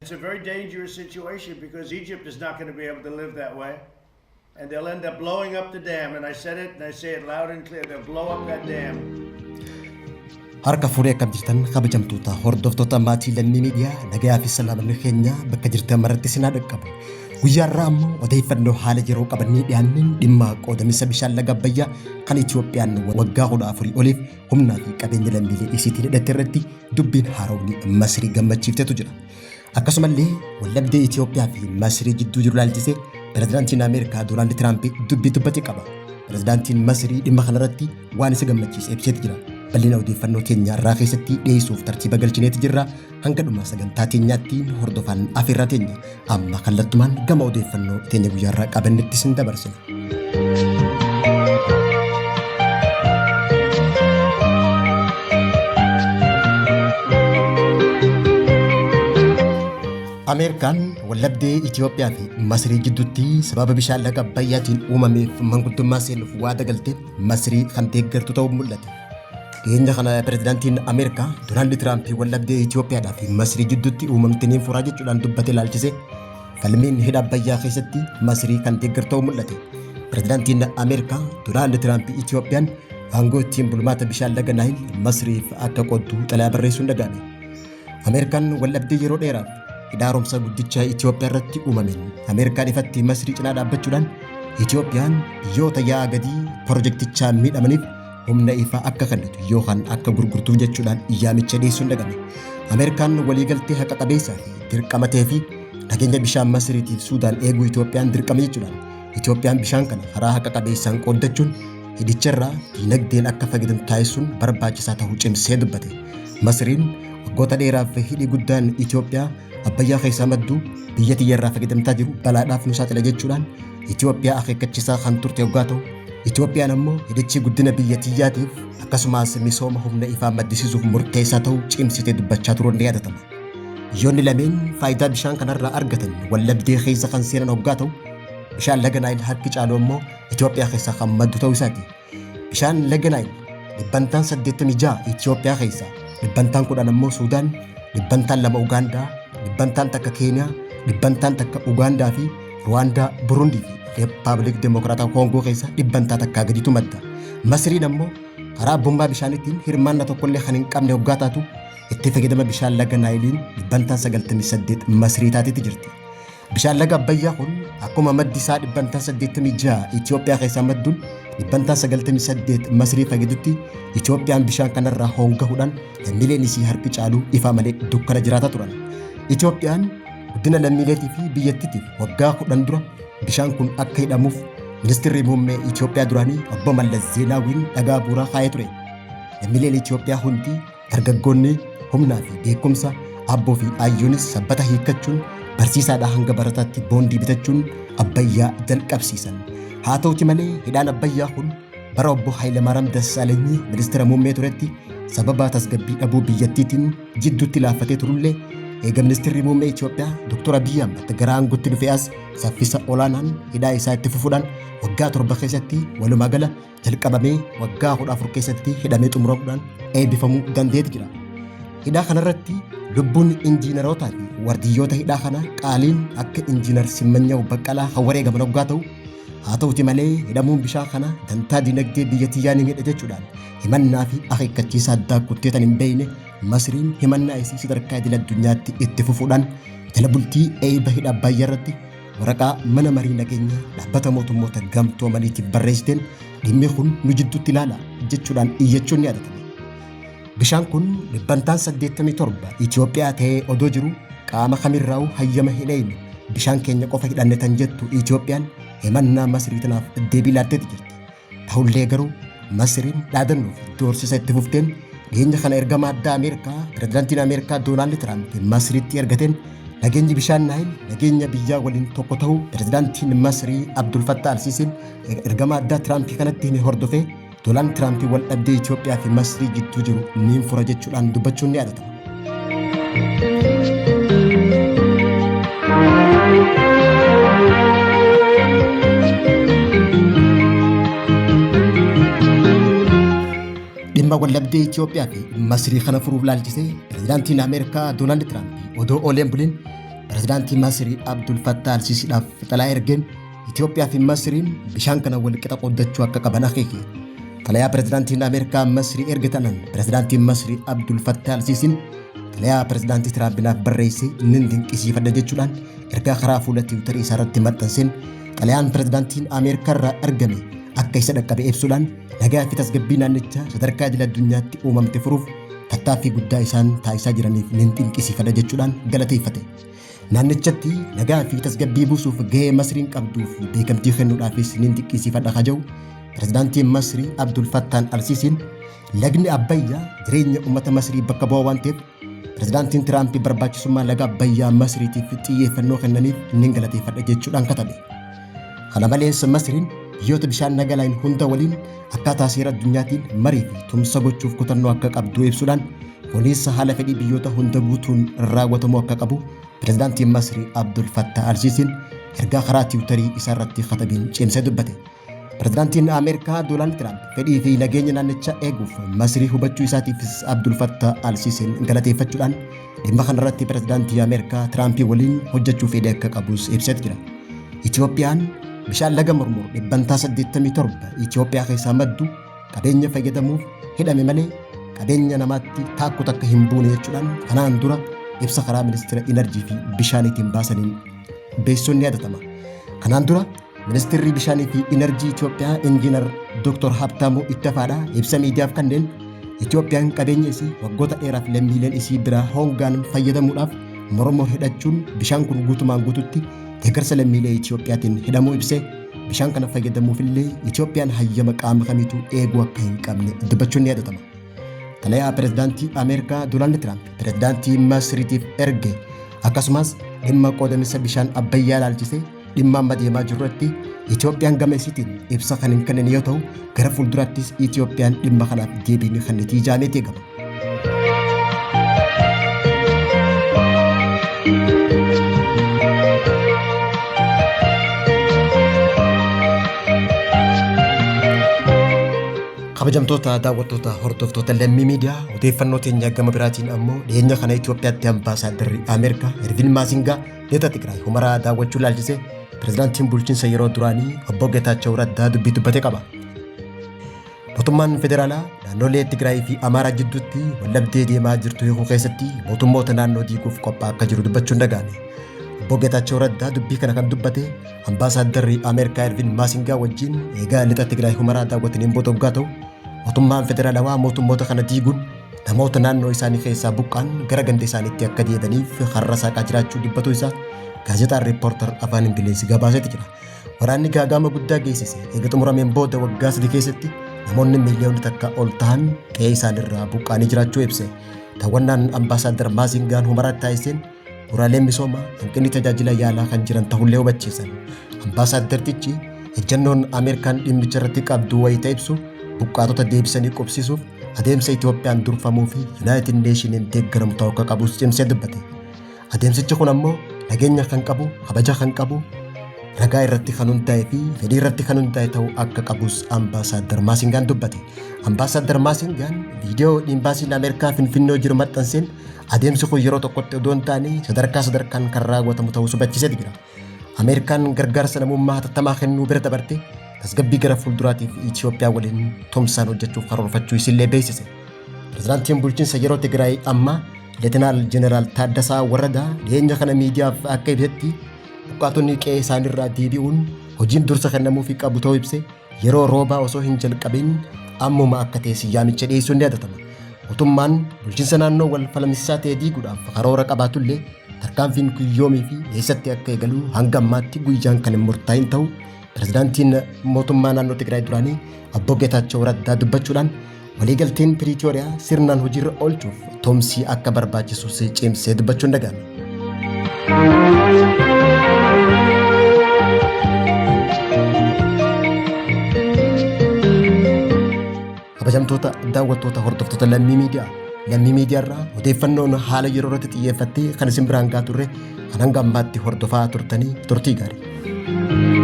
It's a very dangerous situation because Egypt is not going to be able to live that way. And they'll end up blowing up the dam. And I said it and I say it loud and clear. They'll blow up that dam. Harka fuudhee akkam jirtan, kabajamtoota hordoftoota maatii Lammii Miidiyaa? Nagayaa fi salaamanni keenya bakka jirtan maratti isin haa dhaqqabu. Guyyaa irraa ammoo odeeffannoo haala yeroo qabannee dhiyaanneen dhimma qoodamisa bishaan laga Abbayyaa kan Itoophiyaan waggaa 14 oliif humnaa fi qabeenya lammiilee isiitiin hidhatte irratti dubbiin haaromni Masrii gammachiiftetu jira. Akkasumallee waldhabdee Itoophiyaa fi Masrii jidduu jiru ilaalchisee pirezidaantiin Ameerikaa Doonaald Tiraamp dubbii dubbate qaba. Pirezidaantiin Masrii dhimma kanarratti waan isa gammachiise ibseeti jira. Bal'ina odeeffannoo teenya irraa keessatti dhiyeessuuf tartiiba galchineeti jirra. Hanga dhuma sagantaa teenyaatti hordofaan afeerraa teenya. Amma kallattumaan gama odeeffannoo teenya guyyaa irraa qabannetti isin dabarsina. Ameerikaan waldhabdee Itoophiyaa fi Masrii gidduutti sababa bishaan laga Abbayyaatiin uumameef manguddummaa seenuuf waada galte Masrii kan deeggartu ta'uu mul'ate. Dhiyeenya kana pirezidaantiin Ameerikaa Doonaald Tiraamp waldhabdee Itoophiyaadhaa fi Masrii gidduutti uumamte niin furaa jechuudhaan dubbate ilaalchise falmiin hidha Abbayyaa keessatti Masrii kan deeggartu ta'uu mul'ate. Pirezidaantiin Ameerikaa Doonaald Tiraamp Itoophiyaan aangoo ittiin bulmaata bishaan laga Naayil Masriif akka qooddu xalayaa barreessuun dhaga'ame. Ameerikaan waldhabdee yeroo dheeraaf hidha haaromsa guddicha Itoophiyaa irratti uumameen Ameerikaan ifatti Masrii cinaa dhaabbachuudhaan Itoophiyaan biyyoota yaa'a gadii pirojektichaa miidhamaniif humna ifaa akka kennitu yookaan akka gurgurtuuf jechuudhaan yaamicha dhiyeessuun dhagame. Ameerikaan waliigaltee haqa qabeessaa fi dirqama ta'ee fi nageenya bishaan Masriitiif Suudaan eeguu Itoophiyaan dirqama jechuudhaan Itoophiyaan bishaan kana karaa haqa qabeessaan qooddachuun hidhicharraa diinagdeen akka fayyadamtu taasisuun barbaachisaa ta'uu cimsee dubbate. Masriin waggoota dheeraaf hidhi guddaan Itoophiyaa Abbayyaa keessaa maddu biyya tiyyarraa fayyadamtaa jiru balaadhaaf nu saaxila jechuudhaan Itoophiyaa akeekkachiisaa kan turte yoggaa ta'u, Itoophiyaan ammoo hidhichi guddina biyya tiyyaatiif akkasumas misooma humna ifaa maddisiisuuf murteessaa ta'uu cimsitee dubbachaa turuun ni yaadatama. Biyyoonni lameen faayidaa bishaan kanarraa argatan waldhabdee keessa kan seenan hoggaa ta'u, bishaan laga Naayil harki caalu ammoo Itoophiyaa keessaa kan maddu ta'uu isaati. Bishaan laga Naayil dhibbantaan 86 Itoophiyaa keessaa, dhibbantaan 10 ammoo Suudaan, dhibbantaan 2 Ugaandaa, dhibbantaan 1 Keeniyaa, dhibbantaan 1 Ugaandaa fi Ruwaandaa, Burundii fi Riippaabilik Dimokiraataa Koongoo keessaa dhibbantaa takkaa gaditu madda. Masriin ammoo karaa abbummaa bishaaniitiin hirmaannaa tokkollee kan hin qabne hoggaa taatu, itti fayyadama bishaan laga Naayiliin dhibbantaan 98 Masrii taateeti jirti. Bishaan laga Abbayyaa kun akkuma maddi isaa dhibbantaa 86 Itoophiyaa keessaa madduun dhibbantaa 98 Masrii fayyadutti, Itoophiyaan bishaan kanarraa hongahuudhaan lammiileen isii harki caalu ifaa malee dukkana jiraataa turan. Itoophiyaan guddina lammiileetii fi biyyattiitiif waggaa 10 dura bishaan kun akka hidhamuuf ministeerri muummee Itoophiyaa duraanii obbo Mallas Zeenaawiin dhagaa bu'uuraa kaa'ee ture. Lammiileen Itoophiyaa hundi, dargaggoonni humnaa fi beekumsa, abboo fi ayyoonis sabbata hiikkachuun, barsiisaadhaa hanga barataatti boondii bitachuun Abbayyaa jalqabsiisan. Haa ta'uti malee hidhaan Abbayyaa kun bara obbo Hayilamaariyaam Dassaalenyi ministeera muummee turetti sababa tasgabbii dhabuu biyyattiitiin jidduutti laaffatee turullee, eega ministeerri muummee Itoophiyaa Dr. Abiyyi Ahmad gara aangootti dhufee as saffisa olaanaan hidhaa isaa itti fufuudhaan waggaa 7 keessatti, walumaa gala jalqabamee waggaa 14 keessatti hidhamee xumuramuudhaan eebbifamuu danda'eeti jira. Hidhaa kanarratti lubbuun injiinarootaa fi wardiyyoota hidhaa kana qaaliin akka injiinar Simmanyaw Baqqalaa kan wareegaman hoggaa ta'u, haa ta'uti malee hidhamuun bishaan kana dantaa dinagdee biyya tiyyaa ni miidha jechuudhaan himannaa fi akeekkachiisa addaa kutteetan hin beekne Masriin himannaa isii sadarkaa idil addunyaatti itti fufuudhaan jala bultii eebba hidha Abbayyaa irratti waraqaa mana marii nageenyaa dhaabbata mootummoota gamtoomaniitiif barreessiteen dhimmi kun nu jidduutti ilaala jechuudhaan iyyachuun ni yaadatame. Bishaan kun dhibbantaan 87 Itoophiyaa ta'ee odoo jiru qaama kamirraa'u hayyama hin eeyne, bishaan keenya qofa hidhanne tan jettu Itoophiyaan himannaa Masrii tanaaf deebii laatteeti jirti. Ta'ullee garuu Masriin dhaadannoo fi doorsisa itti fufteen dhiyeenya kana ergama addaa Ameerikaa pirezidaantiin Ameerikaa Doonaald Tiraamp Masriitti ergateen nageenyi bishaan Naayil nageenya biyyaa waliin tokko ta'uu pirezidaantiin Masrii Abdul Fattah Alsiisiin ergama addaa Tiraamp kanatti hime hordofee Doonaald Tiraamp wal dhabdee Itoophiyaa fi Masrii jidduu jiru niin fura jechuudhaan dubbachuun ni yaadatama. Dhimma waldhabdee Itoophiyaa fi Masrii kana furuuf laalchisee pirezidaantiin Ameerikaa Doonaald Tiraamp odoo ooleen buliin Pirezidaantii Masrii Abdul Fattah Alsiisiidhaaf xalayaa ergeen Itoophiyaa fi Masriin bishaan kana walqixa qooddachuu akka qaban akeeke. Xalayaa pirezidaantiin Ameerikaa Masrii erge tanaan pirezidaantiin Masrii Abdul Fattah Alsiisiin xalayaa pirezidaantii Tiraamp barreesse nin dinqisiifadha jechuudhaan ergaa karaa fuula Tiwiitarii isaa irratti maxxanseen xalayaan pirezidaantiin Ameerikaa irraa ergame akka isa dhaqqabe ibsuudhaan nagaa fi tasgabbii naannichaa sadarkaa idil addunyaatti uumamte furuuf tattaaffii guddaa isaan taasisaa jiraniif nin dinqisiifadha jechuudhaan galateeffate. Naannichatti nagaa fi tasgabbii buusuuf gahee Masriin qabduuf beekamtii kennuudhaafis nin dinqisiifadha kaja'u pirezidaantiin Masrii Abdul Fattaan Alsiisiin lagni Abbayyaa jireenya uummata Masrii bakka bu'aa waan ta'eef pirezidaantiin Tiraamp barbaachisummaa laga Abbayyaa Masriitiif xiyyeeffannoo kennaniif nin galateeffadha jechuudhaan katabe. Kana malees Masriin biyyoota bishaan laga Naayil hunda waliin akkaataa seera addunyaatiin marii fi tumsa gochuuf kutannoo akka qabdu ibsuudhaan kunis haala fedhii biyyoota hunda guutuun raawwatamuu akka qabu pirezidaantiin Masrii Abdul Fattah Alsiisiin ergaa karaa Tiwiitarii isaa irratti katabeen cimsee dubbate. Pirezidaantiin Ameerikaa Doonaald Tiraamp fedhii fi nageenya naannichaa eeguuf Masrii hubachuu isaatiifis Abdul Fattah Alsiisiin galateeffachuudhaan dhimma kanarratti pirezidaantii Ameerikaa Tiraampii waliin hojjechuu fedhii akka qabus ibsee jira. Itoophiyaan bishaan laga Mormor 87% Itoophiyaa keessaa maddu qabeenya fayyadamuuf hidhame malee qabeenya namaatti taakku takka hin buune jechuudhaan kanaan dura ibsa karaa ministeera Inerjii fi bishaaniitiin baasaniin beeksisuun ni yaadatama. Kanaan dura ministeerri bishaanii fi Inerjii Itoophiyaa Injiinar Dr. Habtaamuu Ittafaadhaa ibsa miidiyaaf kanneen Itoophiyaan qabeenya isii waggoota dheeraaf lammiileen isii biraa hongaan fayyadamuudhaaf Mormor hidhachuun bishaan kun guutumaan guututti deeggarsa lammiilee Itoophiyaatiin hidhamuu ibsee bishaan kana fayyadamuufillee Itoophiyaan hayyama qaama kamiituu eeguu akka hin qabne dubbachuun ni yaadatama. Xalayaa pirezidaantii Ameerikaa Doonaald Tiraamp pirezidaantii Masriitiif erge akkasumas dhimma qoodamisa bishaan Abbayyaa ilaalchisee dhimma amma deemaa jirurratti Itoophiyaan gama isiitiin ibsa kan hin kennine yoo ta'u gara fuulduraattis Itoophiyaan dhimma kanaaf deebii ni kennitii jaameetii eegama. Kabajamtoota daawwattoota hordoftoota Lammii Miidiyaa, odeeffannoo teenya gama biraatiin ammoo dhiyeenya kana Itoophiyaatti ambaasaadarri Ameerikaa Ervin Maasingaa lixa Tigraay Humaraa daawwachuu ilaalchisee pirezidaantiin bulchiinsa yeroo duraanii obbo Geetaachoo Raddaa dubbii dubbate qaba. Mootummaan federaalaa naannolee Tigraay fi Amaaraa jidduutti waldhabdee deemaa jirtu hiikuu keessatti mootummoota naannoo diiguuf qophaa'aa akka jiru dubbachuun dhaga'ame. Obbo Geetaachoo Raddaa dubbii kana kan dubbate ambaasaadarri Ameerikaa Ervin Maasingaa wajjin eegaa lixa Tigraay Humaraa daawwataniin booda hoggaa ta'u mootummaan federaalawaa mootummoota kana diiguun namoota naannoo isaanii keessaa buqqaan gara ganda isaaniitti akka deebi'aniif har'a saaqaa jiraachuu dubbatu isaa gaazexaan Riippoortar afaan Ingiliizi gabaaseeti jira. Waraanni gaagaama guddaa geessise eega xumurameen booda waggaa 3 keessatti namoonni miiliyoona 1 ol ta'an qe'ee isaaniirraa buqqaanii jiraachuu ibse. Daawwannaan ambaasaaddar Maasingaan Humaraatti taasiseen bu'uuraaleen misoomaa hanqinni tajaajila yaalaa kan jiran ta'ullee hubachiisan. Ambaasaadartichi ejjennoon Ameerikaan dhimmicha irratti qabdu wayita ibsu buqqaatota deebisanii qubsiisuuf adeemsa Itoophiyaan durfamuu fi Yuunaayitid Neeshiniin deeggaramu ta'uu akka qabus cimsee dubbate. Adeemsichi kun ammoo nageenya kan qabu, kabaja kan qabu, ragaa irratti kan hundaa'e fi fedhii irratti kan hundaa'e ta'uu akka qabus ambaasaaddar Maasingaan dubbate. Ambaasaaddar Maasingaan viidiyoo imbaasiin Ameerikaa Finfinnee jiru maxxanseen adeemsi kun yeroo tokkotti odoo hin taane sadarkaa sadarkaan kan raawwatamu ta'uu hubachiisee jira. Ameerikaan gargaarsa namummaa hatattamaa kennuu bira dabarte tasgabbii gara fuulduraatiif Itoophiyaa waliin tumsaan hojjechuuf karoorfachuu isillee beeksise. Pirezidaantiin bulchiinsa yeroo Tigraay ammaa Leetinaal Jeneraal Taaddasaa Warradaa dhiyeenya kana miidiyaaf akka ibsetti buqqaatonni qe'ee isaaniirraa deebi'uun hojiin dursa kennamuufii qabu ta'uu ibse yeroo roobaa osoo hin jalqabin ammuma akka ta'e yaamicha dhiyeessuun ni yaadatama. Mootummaan bulchiinsa naannoo wal falmisiisaa ta'e diiguudhaaf karoora qabaatullee tarkaanfiin kun yoomii fi eessatti akka eegalu hanga ammaatti guyyaan kan hin murtaa'in ta'u pirezidaantiin mootummaa naannoo Tigraay duraanii obbo Geetaachoo Raddaa dubbachuudhaan waliigalteen Piriitooriyaa sirnaan hojiirra oolchuuf tumsii akka barbaachisus cimsee dubbachuun dhaga'ame. Kabajamtoota daawwattoota hordoftoota Lammii Miidiyaa, Lammii Miidiyaa irraa odeeffannoon haala yeroo irratti xiyyeeffattee kan isin biraan gahaa turre kan hanga ammaatti hordofaa turtanii turtii gaarii.